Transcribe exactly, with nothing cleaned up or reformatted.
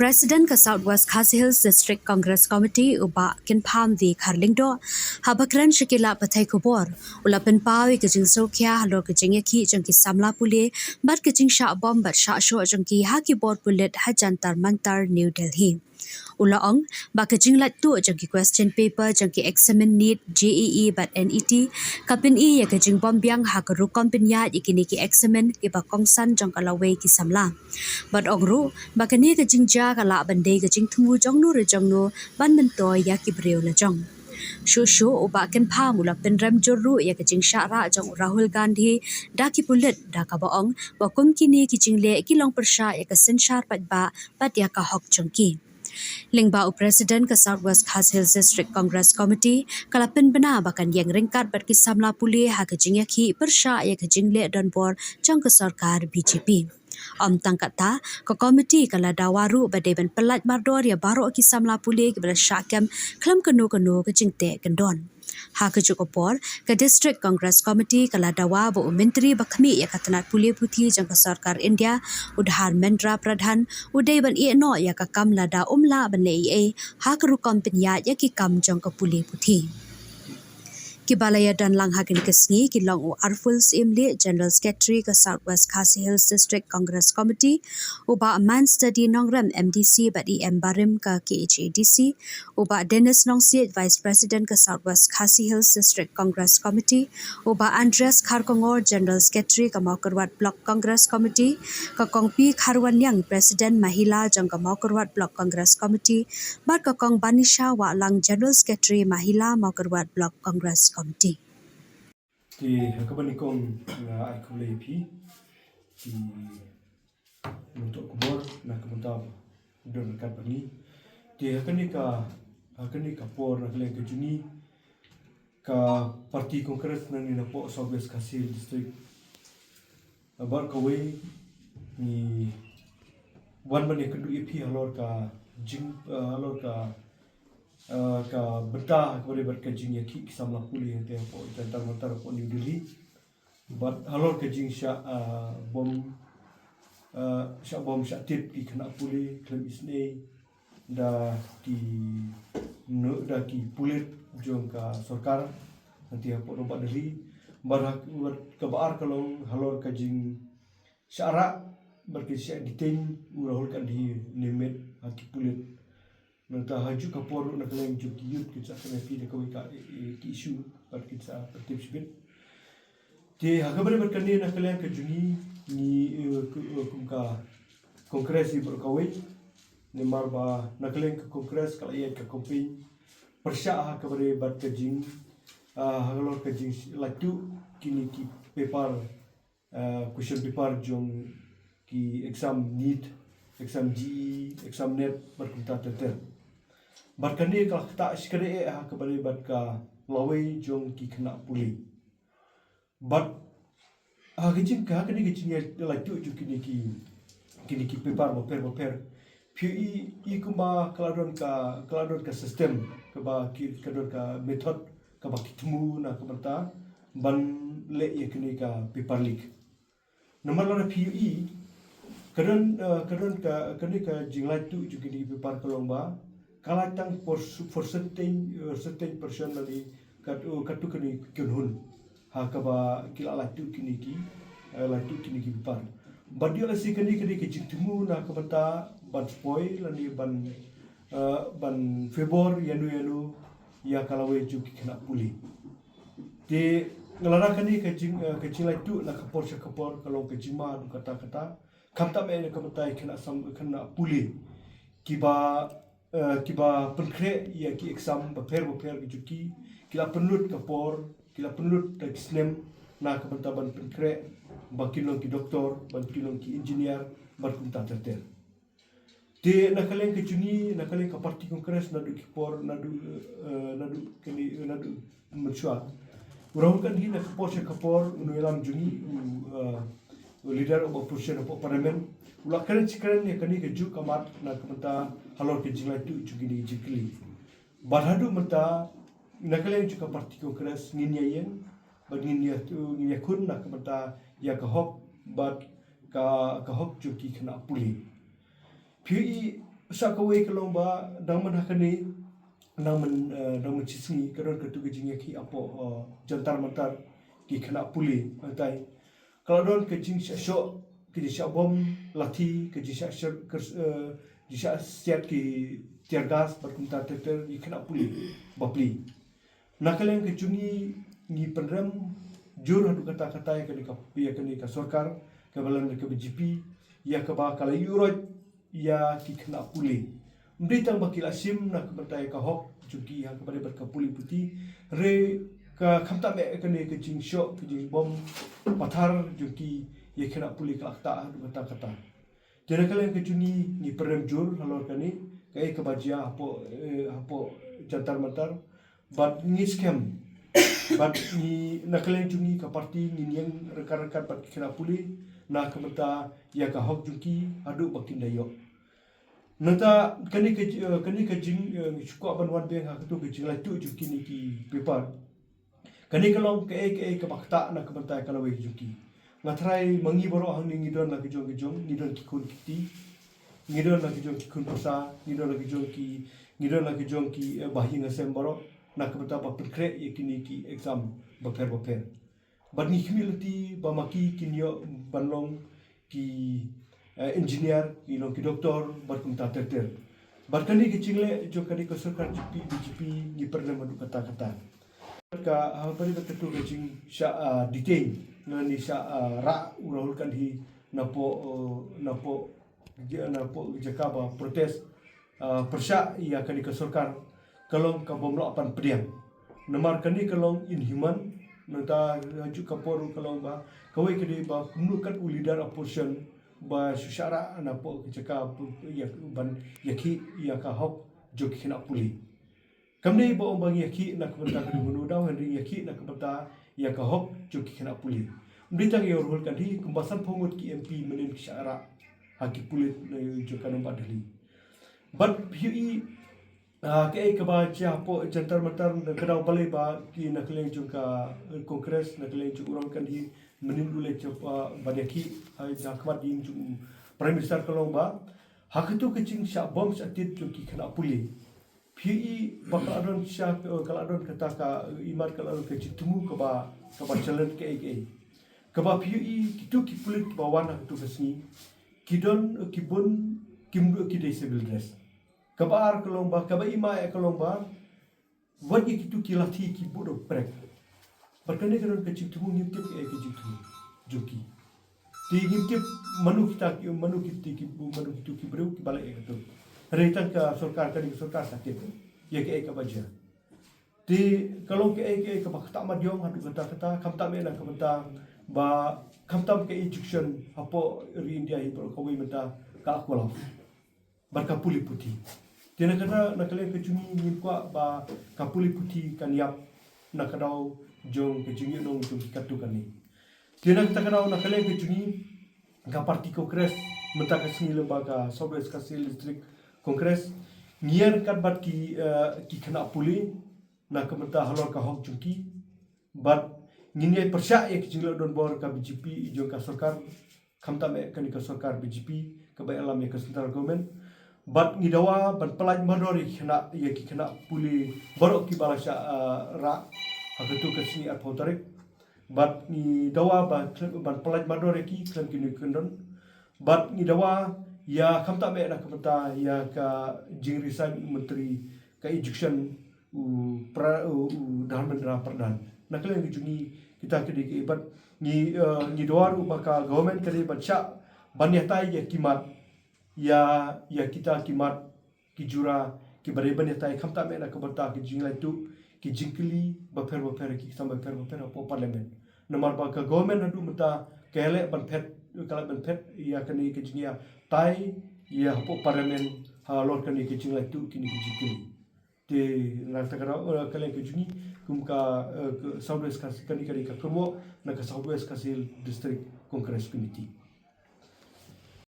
President ka South West Khasi Hills District Congress Committee u Bah Kynpham V Kharlyngdoh, haba kren sha ki lad pathai khubor, u la pynpaw ïa ka jingsngewkhia halor ka jingïakhih jong ki samla pule bad ka jingshah bom bad shah shoh jong ki ha ki bor pulit ha Jantar Mantar, New Delhi. U la ong ba ka jinglait tuh jong ki question paper jong ki eksamin NEET, JEE bad NET ka pyni ïa ka jingbym biang ha ka rukom pynïaid ïa kine ki eksamin kiba kongsan jong ka lawei ki samla. Bad ong ruh ba kane ka jingjia ka lah ban dei ka jingthmu jong no re jong no ban myntoi ïa ki briew lajong. Shuh shuh u Bah Kynpham u la pynrem jur ruh ïa ka jingshah rah jong u Rahul Gandhi da ki pulit, da kaba ong ba kum kine ki jingleh ki long pyrshah ïa ka synshar paidbah bad ïa ka hok jong ki. Lyngba u President ka South West Khasi Hills District Congress Committee ka la pynbna ba kan ïeng ryngkat bad ki samla pule ha ka jingïakhih pyrshah ïa ka jingleh donbor jong ka sorkar BJP. Ym tang katta, ka komiti ka la dawa ruh ba dei ban pyllait mardor ïa baroh ki samla pule kiba la shah kem khlem kano kano ka jingteh kyndon. Ha kajuh ka por, ka District Congress Committee ka la dawa ba u Myntri ba khmih ïa ka tnat pule puthi jong ka sorkar India, u Dharmendra Pradhan, u dei ban ïehnoh ïa ka kam lada um lah ban leh ei ei ha ka rukom pynïaid ïa ki kam jong ka pule puthi. Kiba la ïadon lang ha kane ka sngi ki long u Arful Syiemlieh, General Secretary ka South West Khasi Hills District Congress Committee, u Bah Mansteady Nongrem, MDC bad EM barim ka KHADC, u Bah Dennis Nongsiej, Vice President ka South West Khasi Hills District Congress Committee, u Bah Andreas Kharkongor, General Secretary ka Mawkyrwat Block Congress Committee, ka Kong P Kharwanliang, President Mahila jong ka Mawkyrwat Block Congress Committee, bad ka Kong Banisha Wahlang, General Secretary Mahila Mawkyrwat Block Congress Committee. Te ha kaba nyngkong nga ai khublei ïa phi ki nongthoh khubor na ka bynta ba don ryngkat bad ngi. Te ha kane ka, ha kane ka por na ka liang ka jong ngi ka party Congress nangne napoh South West Khasi Hills District, bad kawei ngi wan ban ïakynduh ïa phi halor ka jing, eh, halor ka, eh, ka bynta kaba ïadei bad ka jingïakhih ki samla pule hangtei hapoh Jantar Mantar hapoh New Delhi. Bad halor ka jingshah, eh, bom, eh, shah bom shah tip ki khynnah pule khlem isynei da ki, da ki pulit jong ka sorkar hangtei hapoh Nongbah Delhi. Bad ha, bad kaba ar ka long halor ka jingshah rah bad ka jingshah detain u Rahul Gandhi ne miet ha ki pulit. Nangta ha kajuh ka por ruh na ka liang jong ki youth ki sa kane phi da kawei ka, eh, eh, ki issue bad ki sa pyntip shibit. Te ha kaba ïadei bad kane na ka liang ka jong ngi, ngi, eh, ku-, eh, kum ka Congress hi baroh kawei. Namar ba na ka liang ka Congress ka la ïaid ka campaign pyrshah ha kaba ïadei bad ka jing, ah, halor ka jinglait tuh kine ki paper, ah, question paper jong ki exam NEET, exam JEE, exam NET bad kumta ter ter. Bad kane ka la ktah shikatdei eh ha kaba ïadei bad ka lawei jong ki khynnah pule. Bad ha ka jing, ha kane ka jingïalait tuh jong kine ki, kine ki paper bapher bapher, phi ïohi kumba ka la don ka, ka la don ka system kaba ki, ka don ka method kaba ki thmu na ka bynta ban leh ïa kane ka paper leak. Namar lada phi ïohi ka don, eh, ka don ka, kane ka jinglait tuh jong kine ki paper ka long ba ka lait tang for, for certain, eh, certain person lane kat, eh, katto katne ki kynhun ha kaba ki la lait tuh kine ki, eh, lait tuh kine ki paper. Bad ïoh lehse kane ka dei ka jingthmu na ka bynta ban spoil lane ban, eh, ban favour ïano ïano ïa ka lawei jong ki khynnah pule. Te lada kane ka jing, eh, ka jinglait tuh na ka por sha ka por ka long ka jingma haduh katta katta, khamtam eh na ka bynta ki khynnah sam, khynnah pule kiba, eh, kiba pynkhreh ïa ki exam bapher bapher ki jong ki, ki la pynlut ka por, ki la pynlut ka snem na ka bynta ban pynkhreh ba kin long ki doktor, ban kin long ki engineer bad kumta ter ter. Te na ka liang ka jong ngi, na ka liang ka party Congress naduh ki por, naduh, eh, naduh kane, naduh mynshuwa, u Rahul Gandhi na ka por sha ka por u nongïalam jong ngi, u, eh, u leader of opposition hapoh parliament, u la kren shi kren ïa kane kajuh ka mat na ka bynta halor ka jinglait tuh jong kine ki jingkylli. Bad haduh mynta na ka liang jong ka party Congress ngin ïa ïeng bad ngin ïa, ngin ïakhun na ka bynta ïa ka hok bad ka, ka hok jong ki khynnah pule. Phi ïohi Sa kawei ka long ba dang man ha kane, dang man, eh, dang man shi sngi ka don katu ka jingïakhih hapoh, eh, Jantar Mantar ki khynnah pule. Hangtai ka la don ka jingshah shoh, ka jingshah bom lathi, ka jingshah sher-, ka, eh, jingshah siat ki tear gas bad kumta ter ter ïa ki khynnah pule bapli. Na ka liang ka jong ngi, ngi pynrem jur haduh katta katta ïa kane ka, ïa kane ka sorkar kaba la leh ka B J P, ïa kaba ka la ïuhroit ïa ki khynnah pule. Ym dei tang ba ki la shim na ka bynta ïa ka hok jong ki ha kaba ïadei bad ka pule puthi, hynrei ka khamtam eh kane ka jingshoh, ka jingbom pathar jong ki ïa ki khynnah pule ka la ktah haduh katta katta. Te na ka liang ka jong ngi, ngi pynrem jur halor kane, kaei kaba jia hapoh, eh, hapoh Jantar Mantar. Bad ngi skhem, bad ngi, na ka liang jong ngi ka party, ngin ïeng ryngkat ryngkat bad ki khynnah pule na ka bynta ïa ka hok jong ki haduh ba kin da ïoh. Nangta kane ka ji-, eh, kane ka jing, eh, ngi shu kwah ban wan biang ha katu ka jinglait tuh jong kine ki paper. Kane ka long kaei kaei kaba ktah na ka bynta ka lawei jong ki. Nga tharai ma ngi baroh hangne ngi don la ka jong ka jong, ngi don ki khun ki kti, ngi don la ka jong ki khun pyrsa, ngi don la ka jong ki, ngi don la ka jong ki, eh, bahaïing hasem baroh na ka bynta ba pynkhreh ïa kine ki exam bapher bapher. Bad ngi khmih lynti ba ma ki kin ïoh ban long ki, eh, engineer, ki long ki doktor, bad kumta ter ter. Bad kane ka jingleh jong kane ka sorkar B J P, B J P ngi pynrem haduh katta katta. Ka, ha, kane ka katu ka jingshah, ah, detain, ngan ïa shah, ah, rah u Rahul Gandhi napoh, eh, napoh, napoh jaka ba protest, ah, pyrshah ïa kane ka sorkar, ka long kaba ym lah ban pdiang. Namar kane ka long inhuman, nangta ha kajuh ka por ka long ba kawei ka dei ba kumno kat u leader opposition ba shu shah rah napoh ka jaka pu-, ïa ban ïakhih ïa ka hok jong ki khynnah pule. Kam dei ba ong ba ngi ïakhih na ka bynta ka jong u daw, hynrei ngi ïakhih na ka bynta ïa ka hok jong ki khynnah pule. Ym dei tang ïa u Rahul Gandhi, kumba sanphew ngut ki M P mynnin ki shah rah ha ki pulit, eh, jong ka nongbah Delhi. Bad phi ïohi, ah, kaei kaba jia hapoh Jantar Mantar, ka daw balei ba ki na ka liang jong ka, eh, Congress, na ka liang jong u Rahul Gandhi mynnin u leit, ah, ban ïakhih, ah, ha khmat ïing jong u Prime Minister, ka long ba ha katu ka jingshah bom shah tied jong ki khynnah pule. Phi ïohi ba ka la don sha, eh, ka la don kata ka, eh, imat ka la don ka jingthmu kaba, kaba challenge kaei kaei. Kaba phi ïohi kitu ki pulit ba wan ha katu ka sngi, ki don, eh, ki bun, kim, eh, ki dei civil dress. Kaba ar ka long ba, kaba ima eh ka long ba, wat ïa kitu ki lathi ki buh da u prek. Bad kane ka don ka jingthmu, ngim tip kaei ka jingthmu jong ki. Te ngim tip mano kita ki, mano kiti ki, mano kitu ki briew kiba leh ïa katu. Hynrei tang ka sorkar, kane ka sorkar ka tip ïa kaei kaba jia. Te ka long kaei kaei kaba ktah madiong haduh katta katta, khamtam eh na ka bynta ba, khamtam ka education hapoh ri India hi baroh kawei mynta ka la kular bad ka pule puthi. Te na kata, na ka liang ka jong ngi ngin kwah ba ka pule puthi kan ïap na ka daw jong ka jingïohnong jong ki katto katne. Te na kata ka daw, na ka liang ka jong ngi ka party Congress, mynta ka sngi lyngba ka South West Khasi Hills District Congress, ngi ïaryngkat bad ki, eh, ki khynnah pule na ka bynta halor ka hok jong ki. Bad ngin ïa pyrshah ïa ki jingleh donbor ka B J P jong ka sorkar, khamtam eh kane ka sorkar B J P kaba ïalam ïa ka central government. Bad ngi dawa ban pyllait mardor ïa ki khynnah, ïa ki khynnah pule baroh kiba la shah, ah, rah ha katu ka sngi arphew tarik. Bad ngi dawa ba khlem, ban pyllait mardor ïa ki khlem kino ki kyndon. Bad ngi dawa ïa khamtam eh na ka bynta ïa ka jingresign u Myntri ka Education, u Pra-, u, u Dharmendra Pradhan. Na ka liang ka jong ngi kita ki dei ki, bad ngi, eh, ngi dawa ruh ba ka government ka dei ban shah ban ïatai ïa ki mat, ïa, ïa kita ki mat ki jura kiba dei ban ïatai, khamtam eh na ka bynta ki jinglait tuh, ki jingkylli bapher bapher, ki ksam bapher bapher hapoh Parliament. Namar ba ka government haduh mynta ka leh ban phet, ka leh ban phet ïa kane ka jingïatai ïa hapoh Parliament halor kane ka jinglait tuh kine ki jingkylli. Te na kata ka daw, eh, ka liang ka jong ngi kum ka, eh, ka South West Khasi, kane ka dei ka kyrwoh na ka South West Khasi Hills District Congress Committee.